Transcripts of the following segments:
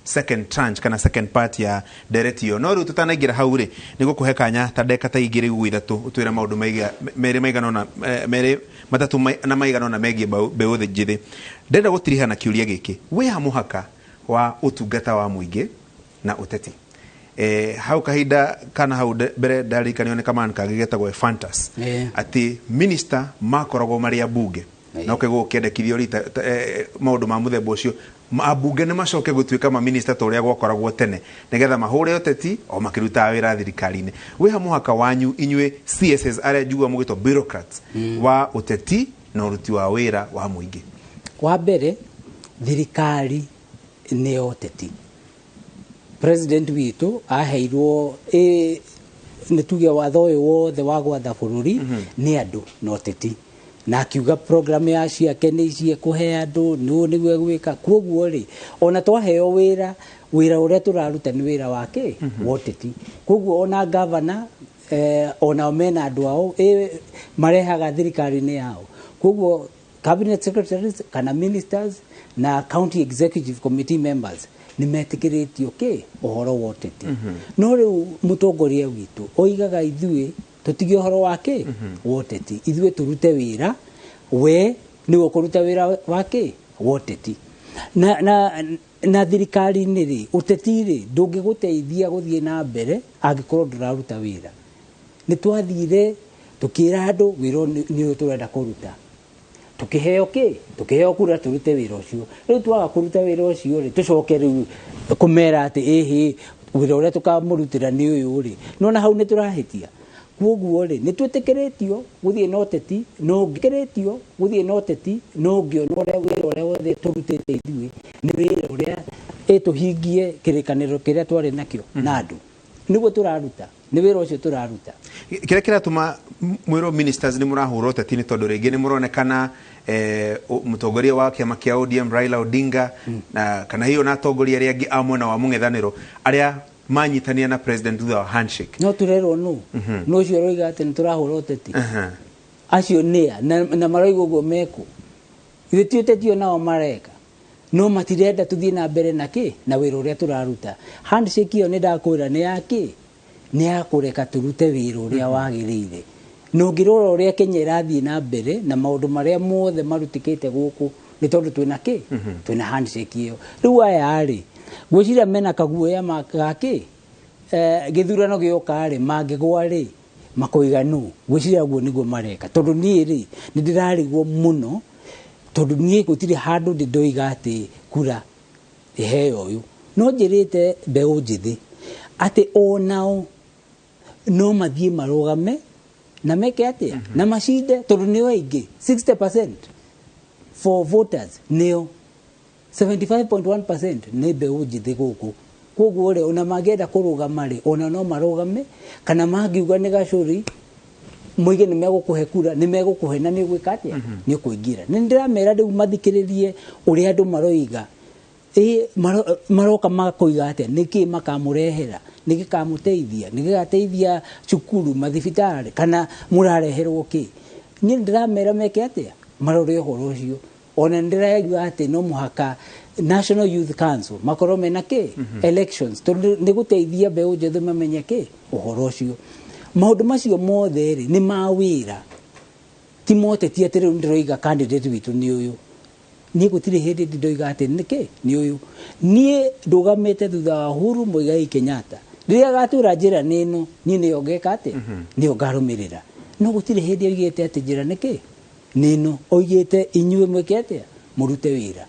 Second tranche kana second part ya ndereti ĩyo. No rĩu tũtanaingĩra hau rĩ, nĩ gũkũhe kanya ta ndeka ta 2 guo 3, ũtwĩre maũndũ merĩ maigana ũna, merĩ matatũ na maigana ũna megiĩ mbeũ njĩthĩ. Ndĩrenda gũtiriha na kĩũria gĩkĩ: wĩ ha mũhaka wa ũtungata wa mũingĩ na ũteti? Hau kahinda kana hau mbere ndaririkanio nĩ kamani kangĩ getagwo Ephantus, atĩ minister makoragwo marĩ ambunge, na ũke gũkĩendekithio rita maũndũ ma mũthemba ũcio, ambunge nĩ macoke gũtuĩka maminista ta ũrĩa gwakoragwo tene, nĩgetha mahũre ũteti o makĩrutaga wĩra thirikari-inĩ. Wĩ ha mũhaka wanyu inyuĩ CSS, arĩa njiguaga mũgĩtwo bureaucrats, wa ũteti na ũruti wa wĩra wa mũingĩ? Wa mbere, thirikari nĩ ya ũteti. President witũ aheirwo nĩ tuge watho ũyũ wothe wa gwatha bũrũri nĩ andũ na ũteti, na akiuga program ya ciake nĩ ici ekũhe andũ, nĩ nĩguo egwĩka. Koguo rĩ, ona twaheo wĩra, wĩra ũrĩa tũraruta nĩ wĩra wa kĩ wa ũteti. Koguo ona gavana onao mena andũ ao marehaga thirikari-inĩ yao. Koguo cabinet secretaries kana ministers na county executive committee members nĩ metĩkĩrĩtio kĩ ũhoro wa ũteti. No rĩu mũtongoria witũ oigaga ithuĩ tũtige ũhoro wa kĩ wa ũteti, ithuĩ tũrute wĩra, we nĩwe ũkũruta wĩra wa kĩ wa ũteti. Na thirikari-inĩ rĩ, ũteti rĩ ndũngĩgũteithia gũthiĩ na mbere angĩkorwo ndũraruta wĩra. Nĩ twathire tũkĩra andũ wĩra ũyũ nĩ ũyũ tũrenda kũruta, tukiheo kĩ, tukiheo kura turute wĩra ũcio. Rĩu twaga kũruta wĩra ũcio rĩ, tũcoke rĩu kũmera atĩ ĩhĩ, wĩra ũrĩa tũkamũrutĩra nĩ ũyũ rĩ, nona hau nĩ tũrahĩtia. Koguo rĩ, nĩ twĩtĩkĩrĩtio gũthiĩ na ũteti, no ngĩkĩrĩtio gũthiĩ na ũteti, no ngĩona ũrĩa wĩra ũrĩa wothe tũrutĩte ithuĩ nĩ wĩra ũrĩa ĩtũhingie kĩrĩkanĩro kĩrĩa twarĩ nakĩo na andũ, nĩguo tũraruta, nĩ wĩra ũcio tũraruta. Kĩrĩa kĩratũma mwĩrwo ministers nĩ mũrahũra ũteti nĩ tondũ rĩngĩ nĩ mũronekana mũtongoria wa kĩama kĩa ODM Raila Odinga na kana hiyo na atongoria arĩa angĩ a mwena wa mũng'ethanĩro arĩa manyitania na president thutha wa handshake. No tũrerwo nũ nũ ũcio ũroiga atĩ nĩ tũrahũra ũteti? Acio nĩa na maroiga ũguo mekũ? Ithuĩ ti ũteti o nao mareka, no matirenda tũthiĩ na mbere na kĩ na wĩra ũrĩa tũraruta. Handshake ĩyo nĩ ndakwĩra nĩ ya kĩ, nĩ ya kũreka tũrute wĩra ũrĩa wagĩrĩire. Na ũngĩrora ũrĩa Kenya ĩrathiĩ na mbere na maũndũ marĩa mothe marutĩkĩte gũkũ, nĩ tondũ twĩna kĩ, twĩna handshake ĩyo. Rĩu aya rĩ, ngwĩciria mena kaguoya ga kĩ, gĩthurano gĩoka rĩ, mangĩgwa rĩ, makoiga nũ. Ngwĩciria ũguo nĩguo mareka, tondũ niĩ rĩ nĩ ndĩrarigwo mũno, tondũ niĩ gũtirĩ handũ ndĩ ndoiga atĩ kura ĩheo ũyũ. No njĩrĩte mbeũ njĩthĩ atĩ onao no mathiĩ marũgame na meke atĩa na macinde, tondũ nĩo aingĩ, 60% for voters nĩo, 75.1% nĩ mbeũ njĩthĩ gũkũ. Koguo rĩ, ona mangĩenda kũrũgama rĩ, ona no marũgame, kana mangiuga nĩ gacũri moige nĩ megũkũhe kura, nĩ megũkũhe na nĩ ũgwĩka atĩa, nĩ ũkũingĩra. Nĩ ndĩramera rĩu mathikĩrĩrie ũrĩa andũ maroiga. Maroka makoiga atĩa, nĩkĩ makamũrehera, nĩ gĩkamũteithia, nĩ gĩgateithia cukuru, mathibitarĩ, kana mũrareherwo kĩ? Niĩ ndĩramera meke atĩa, marore ũhoro ũcio. Ona ndĩraigua atĩ no mũhaka National Youth Council makorwo mena kĩ elections, tondũ nĩ gũteithia mbeũ njĩthĩ mamenye kĩ ũhoro ũcio. Maũndũ macio mothe rĩ nĩ ma wĩra, ti moteti atĩ rĩu ndĩroiga candidate witũ nĩ ũyũ. Niĩ gũtirĩ hĩndĩ ndĩndoiga atĩ nĩkĩ nĩ ũyũ. Niĩ ndũgamĩte thutha wa Uhuru Muigai Kenyatta. Rĩrĩa agatwĩra njĩra nĩ ĩno, niĩ nĩyo ngeka atĩa, nĩyo ngarũmĩrĩra. No gũtirĩ hĩndĩ oigĩte atĩ njĩra nĩkĩ nĩ ĩno, oigĩte inyuĩ mwĩke atĩa, mũrute wĩra.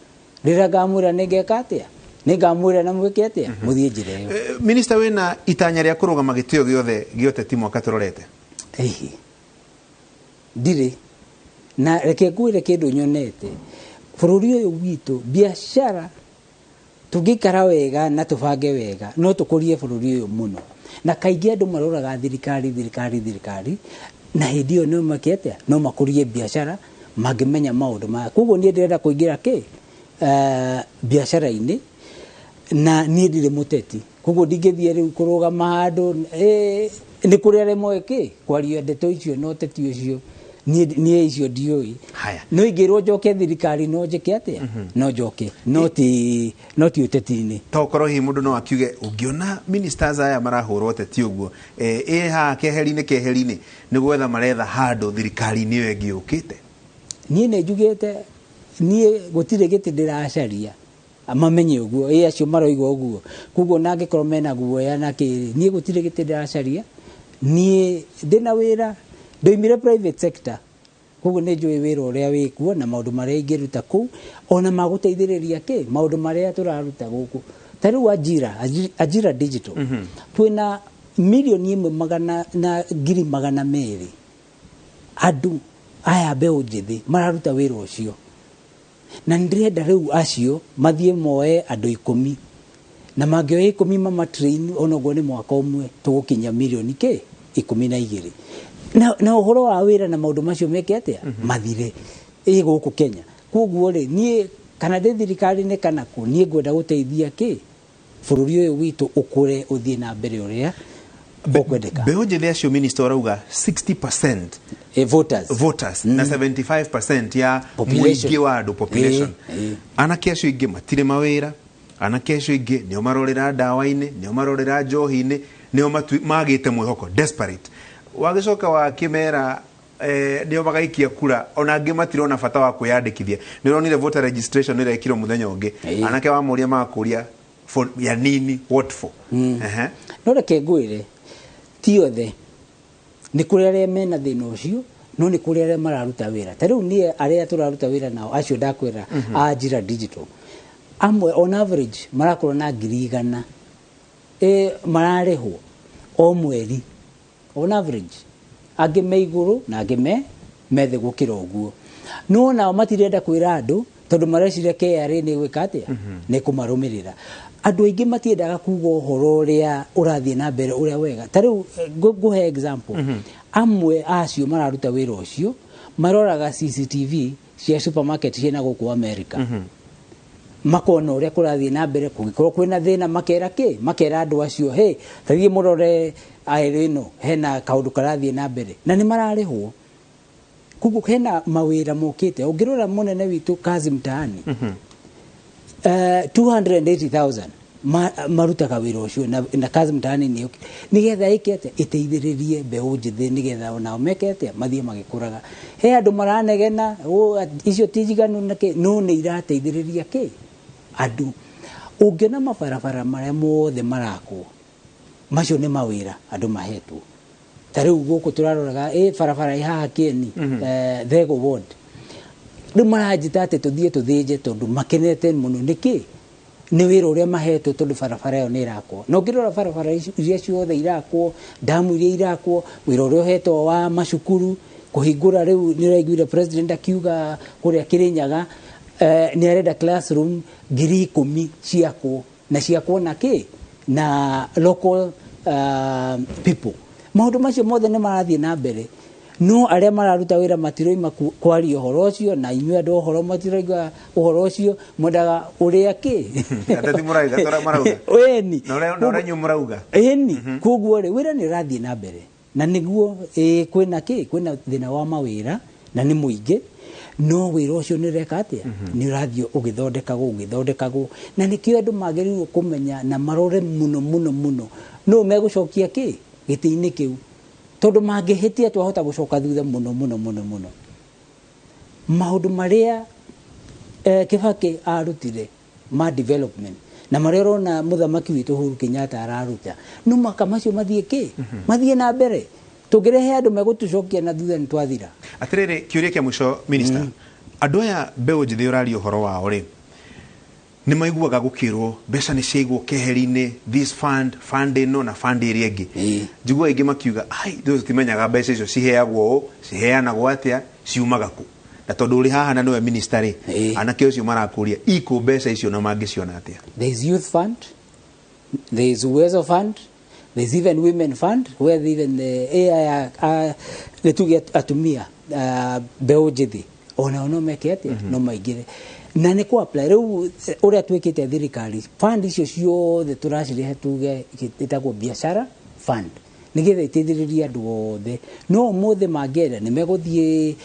Rĩrĩa ngamwĩra nĩ ngeka atĩa, nĩ ngamwĩra na mwĩke atĩa, mũthiĩ njĩra ĩyo. Minister, wĩna itanya rĩa kũrũgama gĩtĩo gĩothe gĩa ũteti mwaka tũrorete? Ĩhĩ, ndirĩ. Na reke ngwĩre kĩndũ nyonete bũrũri ũyũ witũ, biacara tũngĩikara wega na tũbange wega no tũkũrie bũrũri ũyũ mũno. Na kaingĩ andũ maroraga thirikari, thirikari, thirikari, na hĩndĩ ĩyo no meke atĩa, no makũrie biacara mangĩmenya maũndũ maya. Koguo niĩ ndĩrenda kũingĩra kĩ biacara-inĩ, na niĩ ndirĩ mũteti, koguo ndingĩthiĩ rĩu kũrũgama handũ, nĩ kũrĩ arĩa moĩ kĩ kwaria ndeto icio na ũteti ũcio. Niĩ icio ndiũĩ. Haya. No ingĩrwo njoke thirikari no njĩke atĩa? No njoke, no ti ũteti-inĩ. To korwo hihi mũndũ no akiuge ũngĩona ministers aya marahũrwo ũteti ũguo, ĩ haha keheri-inĩ nĩ gwetha maretha handũ thirikari-inĩ ĩyo ĩngĩ yũkĩte. Niĩ nĩ njugĩte niĩ gũtirĩ gĩtĩ ndĩracaria mamenye ũguo, ĩ acio maroiga ũguo, koguo na angĩkorwo mena guoya na kĩrĩ, niĩ gũtirĩ gĩtĩ ndĩracaria. Niĩ ndĩna wĩra, ndoimire private sector, koguo nĩ njũĩ wĩra ũrĩa wĩkuo na maũndũ marĩa ingĩruta kũu, ona magũteithĩrĩria kĩ maũndũ marĩa tũraruta gũkũ. Ta rĩu Ajira Digital, twĩna 1,200,000 andũ aya mbeũ njĩthĩ mararuta wĩra ũcio, na nĩndĩrenda rĩu acio mathiĩ moe andũ 10, na mangĩoya 10 mamatrain, onoguo nĩ mwaka ũmwe tũgũkinya mirioni kĩ 12. Na ũhoro wa wĩra na maũndũ macio meke atĩa? Mathire ĩ gũkũ Kenya. Koguo rĩ, niĩ kana ndĩ thirikari-inĩ kana kũ, niĩ ngwenda gũteithia kĩ bũrũri ũyũ witũ ũkũre ũthiĩ na mbere ũrĩa ũkwendeka. Mbeũ njĩthĩ acio minister ũrauga 60% voters na 75% ya mũingĩ wa andũ population. Anake acio aingĩ matirĩ mawĩra, anake acio aingĩ nĩo marorera ndawa-inĩ, nĩo marorera njohi-inĩ, nĩo magĩte mwĩhoko, desperate. Wagĩcoka wakĩmera nĩo magaikia kura, ona angĩ matirona bata wa kwĩyandĩkithia. Nĩ ũronire voter registration ĩrekirwo mũthenya ũngĩ, anake wamoria magakũria for ya nini, what for? No reke ngwĩre, ti othe, nĩ kũrĩ arĩa mena thĩna ũcio, no nĩ kũrĩ arĩa mararuta wĩra. Ta rĩu niĩ arĩa tũraruta wĩra nao acio ndakwĩra a Ajira Digital, amwe on average marakorwo na 100,000 mararĩhwo o mweri on average, angĩ me igũrũ na angĩ me thĩ gũkĩra ũguo. No nao matirenda kwĩra andũ tondũ mareciria KRA nĩ gwĩka atĩa? Nĩ kũmarũmĩrĩra. Andũ aingĩ matiendaga kuga ũhoro ũrĩa ũrathiĩ na mbere ũrĩa wega. Ta rĩu ngũhe example, amwe acio mararuta wĩra ũcio maroraga CCTV cia supermarket ciĩna gũkũ America, makona ũrĩa kũrathiĩ na mbere, kũngĩkorwo kwĩna thĩna makera kĩ, makera andũ acio, hey, ta thiĩ mũrore aero ĩno hena kaũndũ karathiĩ na mbere, na nĩ mararĩhwo. Koguo hena mawĩra mokĩte. Ũngĩrora mũnene witũ Kazi Mtaani, 280,000 marutaga wĩra ũcio, na Kazi Mtaani nĩ nĩgetha ĩke atĩa? Ĩteithĩrĩrie mbeũ njĩthĩ nĩgetha onao meke atĩa? Mathiĩ magĩkũraga. He andũ maranegena, icio ti njiganu na kĩ, no nĩ irateithĩrĩria kĩ andũ. Ũngĩona mabarabara marĩa mothe marakwo, macio nĩ mawĩra andũ mahetwo. Ta rĩu gũkũ tũraroraga barabara ĩ haha Kieni, Thego Ward, rĩu maranjĩta atĩ tũthiĩ tũthĩnje tondũ makenete mũno. Nĩkĩ? Nĩ wĩra ũrĩa mahetwo tondũ barabara ĩyo nĩ ĩrakwo. Na ũngĩrora barabara iria ciothe irakwo, ndamu iria irakwo, wĩra ũrĩa ũhetwo wa macukuru kũhingũra, rĩu nĩ ũraiguire president akiuga kũrĩa Kĩrĩnyaga, nĩ arenda classroom 10,000 ciakwo, na ciakwo na kĩ? Na local people. Maũndũ macio mothe nĩ marathiĩ na mbere, no arĩa mararuta wĩra matiroima kwaria ũhoro ũcio, na inyuĩ andũ ũhoro matiroiga ũhoro ũcio, mwendaga ũrĩa kĩ? Ateti mũrauga, marauga. Ĩni. Na ũrĩa inyuĩ mũrauga. Ĩni. Koguo rĩ, wĩra nĩ ũrathiĩ na mbere, na nĩguo kwĩna kĩ? Kwĩna thĩna wa mawĩra na nĩ mũingĩ, no wĩra ũcio nĩ ũreka atĩa? Nĩ ũrathiĩ ũgĩthondekagwo, na nĩkĩo andũ magĩrĩirwo kũmenya na marore mũno mũno mũno no megũcokia kĩ gĩtĩ-inĩ kĩu, tondũ mangĩhĩtia twahota gũcoka thutha mũno mũno mũno mũno. Maũndũ marĩa Kibaki arutire ma development na marĩa ũrona mũthamaki witũ Uhuru Kenyatta araruta, no maka macio mathiĩ kĩ? Mathiĩ na mbere. Tũngĩrehe andũ megũtũcokia na thutha nĩ twathira. Atĩrĩrĩ, kĩũria kĩa mũico minister, andũ aya mbeũ njĩthĩ ũraria ũhoro wao rĩ, nĩ maiguaga gũkĩrwo mbeca nĩ ciaigwo keheri-inĩ, this fund, fund ĩno na fund ĩrĩa ĩngĩ. Njiguaga aingĩ makiuga, ai, ithuĩ tũtimenyaga mbeca icio ciheagwo ũũ, ciheanagwo atĩa, ciumaga kũ. Na tondũ ũrĩ haha na nĩwe minister rĩ, anake ũcio marakũria ikũ mbeca icio na mangĩciona atĩa? There is youth fund, there is Uwezo fund, there is even women fund, where even the AI nĩ tuge atumia mbeũ njĩthĩ ona no meke atĩa? No maingĩre. Na nĩ kũ apply rĩu ũrĩa twĩkĩte thirikari, fund icio ciothe tũracirehe tuge ĩtagwo biashara fund, Nĩgetha iteithĩrĩrie andũ othe. No ũmũthĩ mangĩenda nĩ megũthiĩ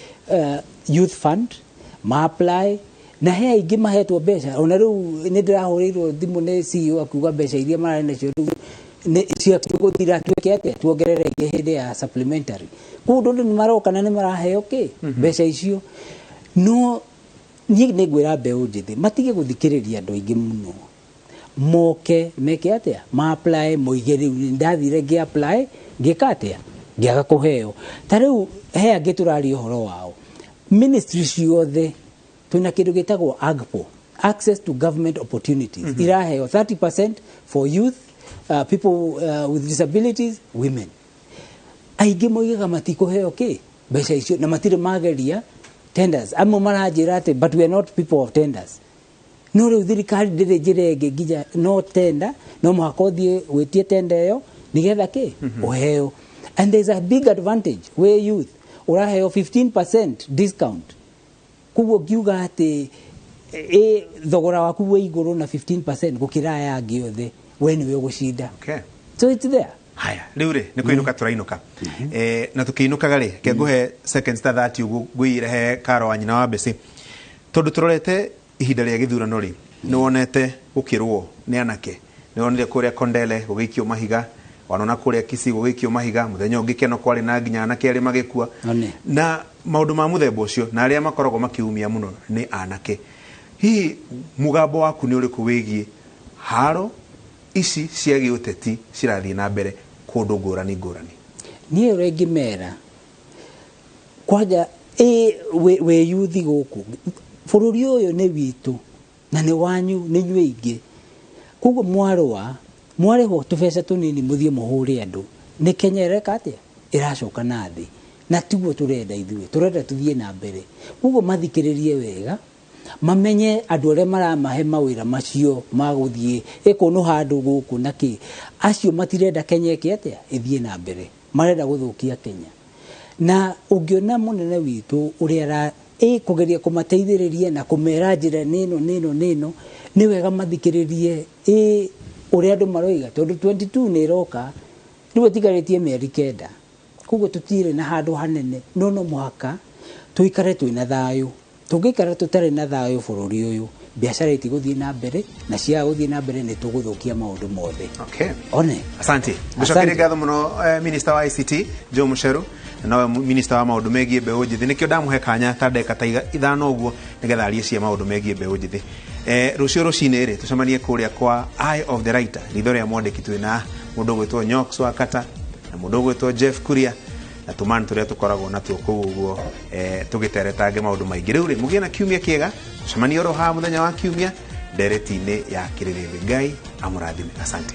youth fund ma apply, na he aingĩ mahetwo mbeca. Ona rĩu nĩ ndĩrahũrĩirwo thimũ nĩ CEO akiuga mbeca iria mararĩ nacio rĩu nĩ cia gũthira, tuĩke atĩa, tuongerere ingĩ hĩndĩ ya supplementary. Koguo andũ nĩ maroka na nĩ maraheo kĩ mbeca icio. No niĩ nĩ ngwĩra mbeũ njĩthĩ matige gũthikĩrĩria andũ aingĩ mũno, moke meke atĩa, ma apply, moige rĩu ndathire ngĩ apply ngĩka atĩa, ngĩaga kũheo. Ta rĩu he angĩ tũraria ũhoro wao, ministry ciothe twĩna kĩndũ gĩtagwo AGPO, access to government opportunities. Iraheo 30% for youth, people with disabilities, women. Aingĩ moigaga matikũheo kĩ mbeca icio na matirĩ mageria tenders. Amwe maranjĩra atĩ but we are not people of tenders. No rĩu thirikari ndĩrĩ njĩra ĩngĩ nginya no tender, no mũhaka ũthiĩ wĩtie tender ĩyo nĩgetha kĩ ũheo. And there's a big advantage, we youth ũraheo 15% discount. Koguo ngiuga atĩ thogora waku wĩ igũrũ na 15% gũkĩra aya angĩ othe, we nĩwe ũgũcinda. So it's there. Haya, rĩu rĩ nĩ kũinũka tũrainũka. Na tũkĩinũkaga rĩ, ke ngũhe seconds ta 30 ũguo ngũire he karo wa nyina wa Mbeci, tondũ tũrorete ihinda rĩa gĩthurano rĩ, nĩ wonete gũkĩrwo nĩ anake, nĩ wonire kũrĩa Kondele gũgĩikio mahiga, wanona kũrĩa Kisii gũgĩikio mahiga, mũthenya ũngĩ Keno kwarĩ na nginya anake erĩ magĩkua. One. Na maũndũ ma mũthemba ũcio, na arĩa makoragwo makĩumia mũno nĩ anake. Hihi mũgambo waku nĩ ũrĩkũ wĩgiĩ haro ici cia gĩũteti cirathiĩ na mbere kũndũ ngũrani ngũrani? Niĩ ũrĩa ingĩmera kwanja wĩ yuthi gũkũ bũrũri ũyũ nĩ witũ na nĩ wanyu, nĩ inyuĩ ingĩ. Koguo mwarũa mwarĩhwo tũbeca tũnini mũthiĩ mũhũre andũ, nĩ Kenya ĩreka atĩa, ĩracoka na thĩ, na tiguo tũrenda ithuĩ, tũrenda tũthiĩ na mbere. Koguo mathikĩrĩrie wega, mamenye andũ arĩa maramahe mawĩra macio ma gũthiĩ ĩkũnũha andũ gũkũ na kĩ, acio matirenda Kenya ĩke atĩa, ĩthiĩ na mbere, marenda gũthũkia Kenya. Na ũngĩona mũnene witũ ũrĩa kũgeria kũmateithĩrĩria na kũmera njĩra nĩno nĩno nĩno, nĩ wega mathikĩrĩrie ũrĩa andũ maroiga, tondũ 22 nĩ ĩroka, rĩu ĩtigarĩtie mĩeri 9. Koguo tũtirĩ na handũ hanene, no no mũhaka tũikare twĩna thayũ. Tũngĩikara tũtarĩ na thayũ bũrũri ũyũ, biacara itigũthiĩ na mbere, na ciaga gũthiĩ na mbere nĩ tũgũthũkia maũndũ mothe. One. Asante. Ngũcokerie ngatho mũno, Minister wa ICT Joe Mucheru, na nowe Minister wa maũndũ megiĩ mbeũ njĩthĩ. Nĩkĩo ndamũhe kanya ta ndagĩka ta 5 ũguo nĩgetha arie cia maũndũ megiĩ mbeũ njĩthĩ. Rũciũ rũcinĩ rĩ tũcemanie kũrĩa kwa Eye of the Writer, ritho rĩa mwandĩki, twĩna mũndũ ũgwĩtwo Nyox wa Kata na mũndũ ũgwĩtwo Jeff Kuria na tũmani tũrĩa tũkoragwo natuo kũu ũguo, tũgĩteretange maũndũ maingĩ. Rĩu rĩ mũgĩe na kiumia kĩega, tũcemanie oro haha mũthenya wa kiumia ndereti-inĩ ya Kĩrĩrĩmbĩ. Ngai amũrathime. Asante.